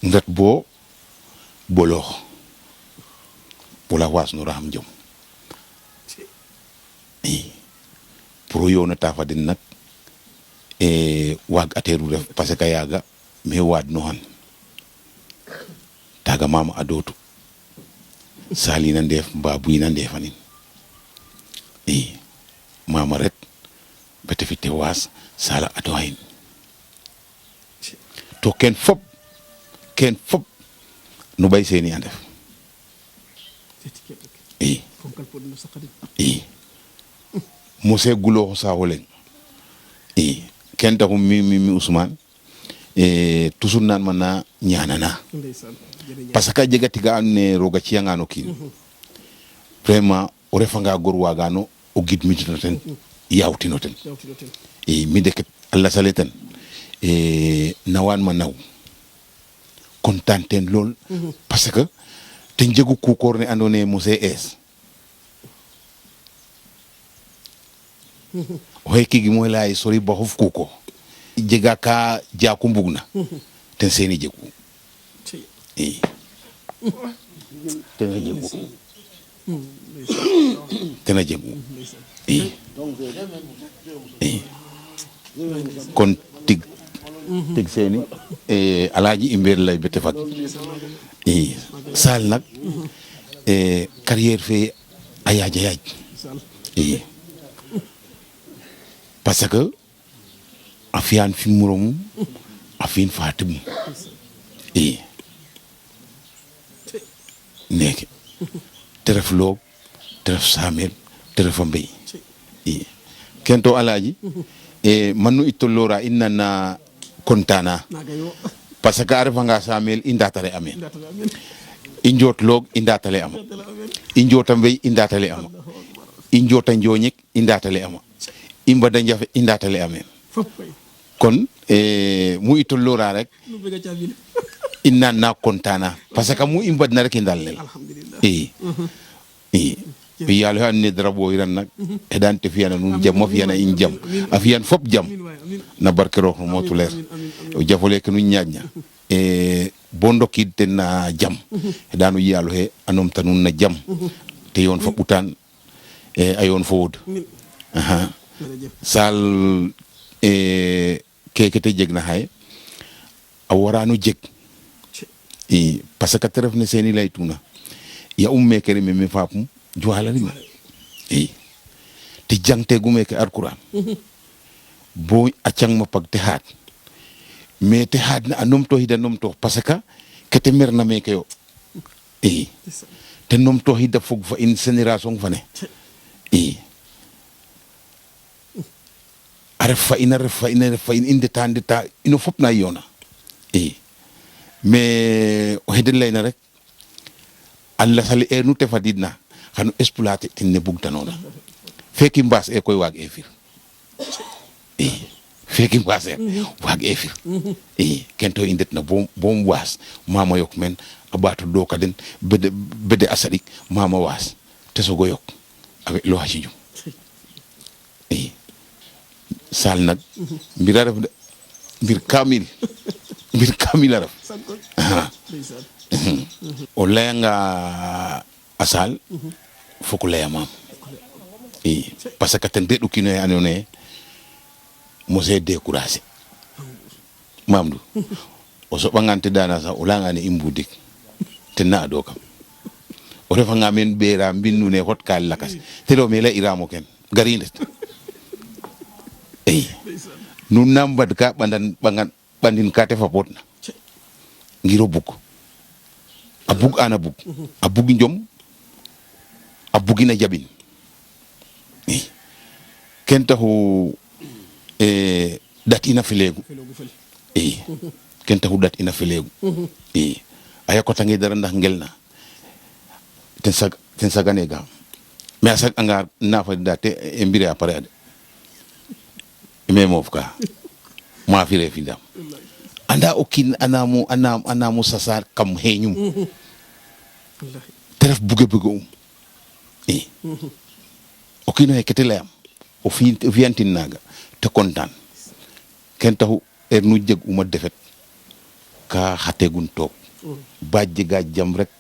ngat bo bolo wala was no raham jom pour yo na tafa din nak wag ateru def parce que yaga me wad no han taga mama adotu sali na ndef babu ina ndefanin mama ret bete fi te was sala adohin to ken fop no bay seni andef mose gulo sa holen ken ta ko mi Ousmane toujours nan mana ñaanana parce que jegati ga ne roga ci ngano kin vraiment o refanga gor wagano o gid mitino ten yawtino ten mi deket Allah saleten nawan ma naw kontaan ten lool parce que te njegu ku koor ne andone mose es hoy kigi moy lay sori ba xof kuko jega ka jaaku mbugna ten seeni jegu tena jegu kon tig seeni alaaji imber lay bete fak sal nak carrière fe ayaja yaaj parce que afian fi murum afin fatim nek teref lo teref samel teref mbey kento alaaji manu itolora inna kontana parce que arfa nga samel indatale amen injot log indatale ama injota mbey indatale ama injota njonyek indatale ama imbada njafe indatale amen kon mu itolora rek inna na kontana parce que mu imbad na rek indal bi yalla han ne drabo iran nak edan te fiyana nun jam mo fiyana in jam afiyan fop jam na barke roh mo tuler o jafole ke nun nyaanya bondo kidte na jam edanu yalla he anom tanun na jam te yon fop utan ayon fowod sal keke te jeg na hay a waranu jeg parce que teref ne seni lay tuna ya umme kere me fapum juala ni te jangte gume ke alquran bo acang ma pag te hat mais te hat na anom to hida nom to parce que kete merna me ke yo te nom to hida fog fa une génération fa ne arfa ina inde tandita ino fop na yona mais o hedel layna rek Allah sali nu te fadidna xanu exploiter tin ne bugta nona feki mbass e koy wag e fir feki mbass e wag e fir kento indet na bom was mama yok men abatu do ka den bede asadik mama was te so go yok avec lo haji sal nak mbira def mbir kamil araf o lenga asal foko leya mam parce que ten dedu kino anone mo se décourager mamdu o so bangante dana sa o langa ni imbudik ten na do kam o refa ngamen bera mbinnu ne hot kal lakas te do me la iramo ken garinde nu nambad ka bandin ka te fa potna ngiro buk abug ana bug abug njom abugina jabin kenta hu datina filegu kenta hu datina filegu aya ko tangi dara ndax ngelna ten sagane ga mais sak anga na fa date e mbire après ade me mofka ma fi refindam anda okin anamu sasar kam heñum teref buge okino e ketelayam o fiyantin naga te kontan ken taxu nu jeg uma defet ka xategun toog ba jega jam rek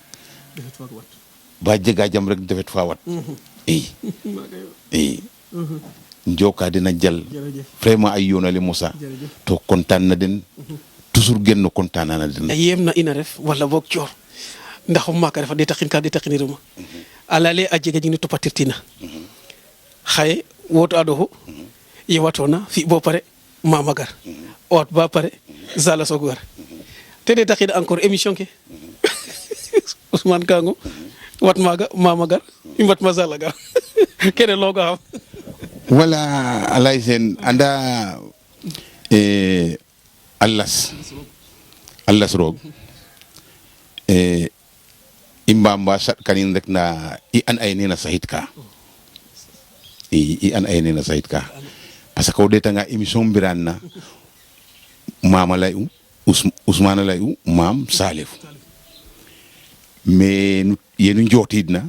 defet fa wat i njoka dina jal vraiment ay yoonale Moussa to kontaan na den toujours genno kontaan na den yem na ina ref wala boog coor ndax maaka refa de taxiniruma alale a jega jing ne topatirtina xaye woto aɗoxu yewatona fi bo pare mama gar o wat ba pare Zala soog gar te de taxin encore émission ke Ousmane Kango wat maga mama gar i mbat ma Zala gar kene looga xam wala alay sen anda allas roog i mbamba sat kanin rek na i an ay nena sahit ka i an ay nena sahit ka parce que o ɗetanga émission mbiran na mama lay Ousmane lay mam Salif mais yenu njotidna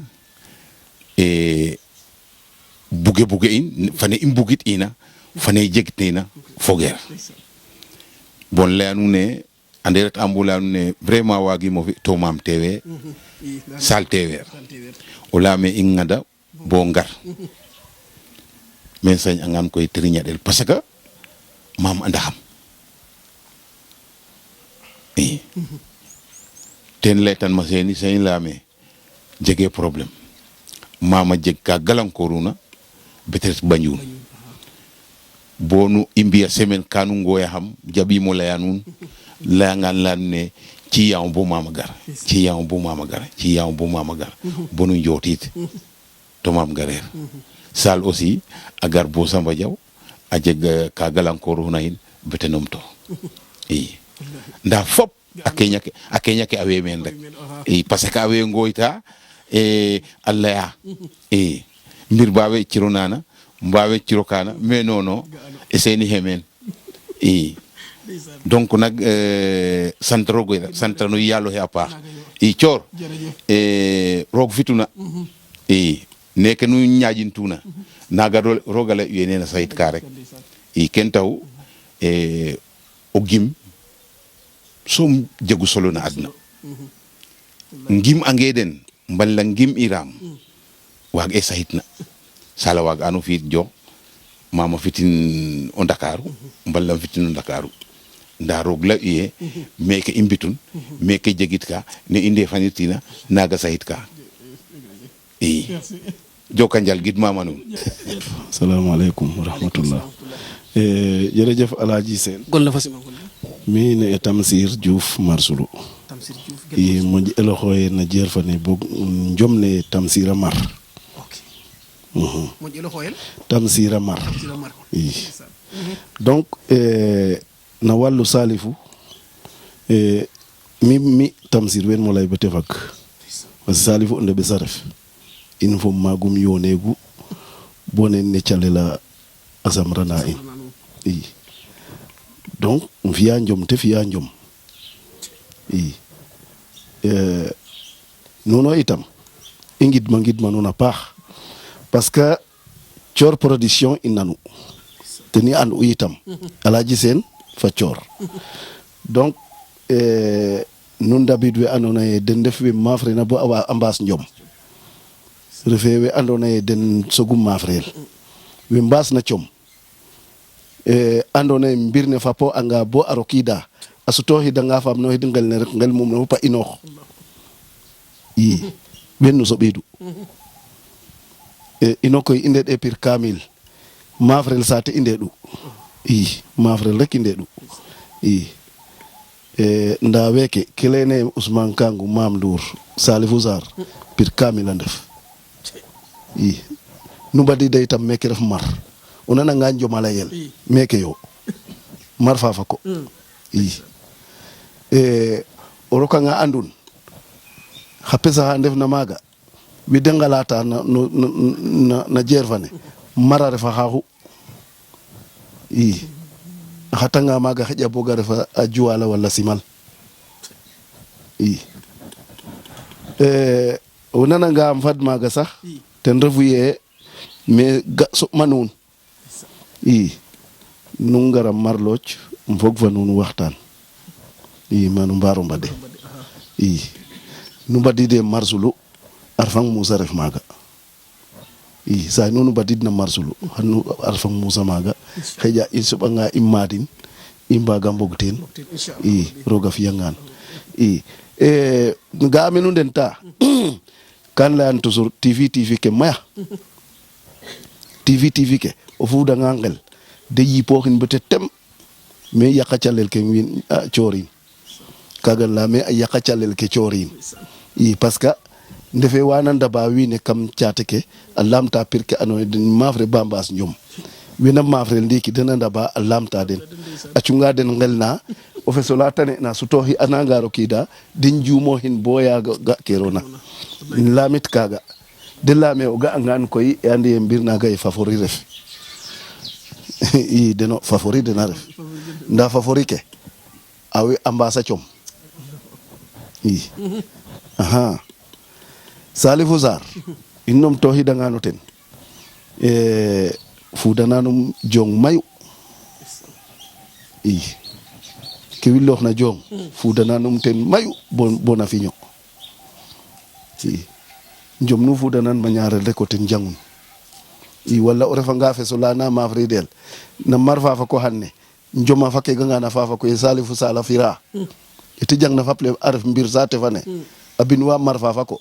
buge in fane i mbugit ina fane jegitnina fogeer bon leyanu ne ande ret ambu leyanu ne vraiment waagimo fi to maam tewe sal tewer o leyame i ngada bo ngar mais sañ angan koy triñaɗel parce que maam anda xam i ten leytan ma seeni sañ leyame jege problème mama jeg ka galankoruna peut-être bañun bo nu i mbiya semaine kanu ngoya xam jaɓimo leya nuun leyangan leyan ne ci yaw bo mama gar bo nu njootit to maam gareer sal aussi a gar bo Samba Diaw a jeg ka galankoruna in bete num to i nda fop a keña ke a we meen rek i parce que a we ngoyta a leya i mbir mbawe ciro nana mbawe ciro kana mais non eseni hemen i donc nag sant roog santano yalo he a paax i coor roog fituna i neke nu ñaƴintuna naga roga ley uye nena sayit ka rek i ken taxu o gim soom jegu solo na adna ngim ange den mbala ngim iram waag e sayitna sala waag ano fiit jo mama fitin o Ndakaru mbala fitin o Ndakaru nda roog la uye meke i mbitun meke jegit ka ne i ndefanirtina naga sayit ka i joka njal gidmama nuun salaamaaleykum wa rahmatullah jërëjëf Alaaji Seen golle fasima golle mi ne Tamsir Diouf Marsulu i moƴ elo xoye na jeer fane bo njom ne Tamsira Mar moƴƴelo xoyel Tamsira Mar i donc na wàllu Salifu mi Tamsir wen mo lay bete fag parce que Salifu o ndeɓes a ref in fo magum yoneegu bo nen ne calela a samrana in i donc um fiya njom te fiya njom i nuno itam i ngidma nuun a paax parce que Thior Production i nanu teni and u itam Alaaji Seen fa Thior donc nun ndabid we andoona yee den ndef we maafrena bo a mbaas njom refe we andoona yee den sogum maafreel we mbaas na com andoona yee mbir ne fapo anga bo a rokiida a sutooxidanga faam no xid ngel ne rek ngel mum ne fop a inoox i wen no soɓiidu ino koy i ndeɗ e pir kamil maafrel saate i ndeɗu i maafrel rek i ndeɗu i nda weeke ke leyna ye Ousmane Kangu Mame Ndour Salifou Sarr pir kamil a ndef i nu mbadida itam meke ref mar o nananga njom a layel meke yo mar fa fako i o rokanga andun xa pesa xa ndefna maaga wide ngalata na jeer fane mara refa xaxu i a xatanga maaga xeƴa boga refa a juwala wala simal i o nananga am fad maaga sax ten refu ye mais ga soɓma nuun i nu ngara marlooc um fog fa nuun waxtaan i manu mbaro mbade i nu mbadide marsulu arfang Moussa ref maaga i sa nu mbadidna marsulu xanu arfang Moussa maaga xeƴa i soɓanga i maadin i mbaga mbog teen i roga fiyangaan i ga'a menu nden ta kan leyan toujours TV ke maya TV ke o fuudanga ngel de yipooxin bete tem mais yaqa calel ke wiin coorin kaga leyame a yaqa calel ke coorin i parce que ndefe wana ndaba wiin we kam caate ke a lamta pir ke andoona yee den maafre ba mbaas njom wena maafrel ndiiki dena ndaba a lamta den a cunga den ngel na o fesola tane na sutooxi a nanga rokiida den juumooxin bo yaaga ga keerona lamit kaaga de leyame o ga'angaan koy i andi ye mbir naaga ye favori ref i deno favori dena ref nda favori ke a mbaasa com i aha Salifou Sarr in nom tooxidangaan o ten fuudananum jong mayu i ke wilooxna jong fuudananum ten mayu bo na fiño i njom nu fuudanan ma ñaarel rek o ten jangun i wala o refanga fesola na mafridel na mar fafa ko xanne njoma fa ke ganga na fafa ko Salifou Sala fira iti jang na faple a ref mbir saate fane a bin wa mar fafa ko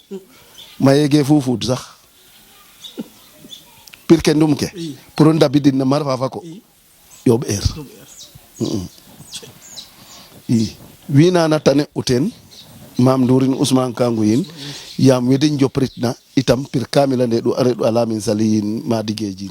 mayege fufuud sax pir ke ndum ke pour o ndabidin na mar fafa ko yooɓ eer i wiina na tane u teen Mame Ndour Ousmane Kangou yin yaam wede njopritna itam pir kamila ndeeɗu a reɗ'u a lamin Sali yin Madi Gueye Djin